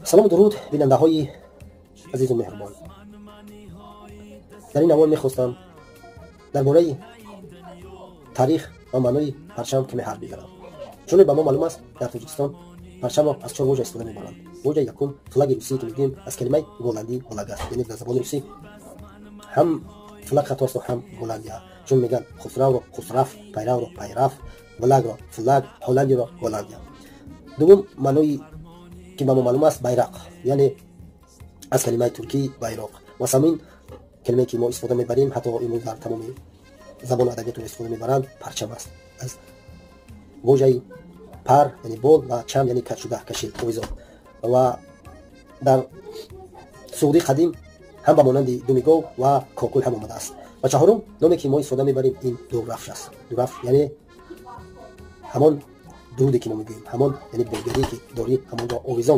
Салому дуруд, бинандаҳои азизу меҳрубон. Дар ин навор мехостам дар бораи таърих ва маънои парчам каме ҳарф бизанам. Чуне ба мо маълум аст, дар Тоҷикистон парчамро аз чор вожа истифода мебаранд. Вожаи якум, флаги русӣ, ки мегӯем, аз калимаи голландӣ флаг аст, яъне дар забони русӣ ҳам флаг хато асту ҳам Голландия, чун мегӯянд Хусравро Хусраф, пайравро Пайраф, влагро флаг, Ҳолландиро Голландия. Дуввум маънои, ки ба мо маълум аст, байрақ, яъне аз калимаи туркӣ байроқ ва самин калимае, ки мо истифода мебарем, ҳатто имрӯз дар тамоми забону адабиётро истифода мебаранд, парчам аст, аз вожаи пар, яъне бол, ва чам, яъне кашшуда, кашил, овизон. Ва дар Суғдии қадим ҳам ба монанди думи гов ва кокул ҳам омадааст. Ва чаҳорум номе, ки мо истифода мебарем, ин дурафш аст. Дурафш яъне ҳамон дуруде, ки мо мегӯем, ҳамон яъне болгарие, ки дорӣ, ҳамонро овезон.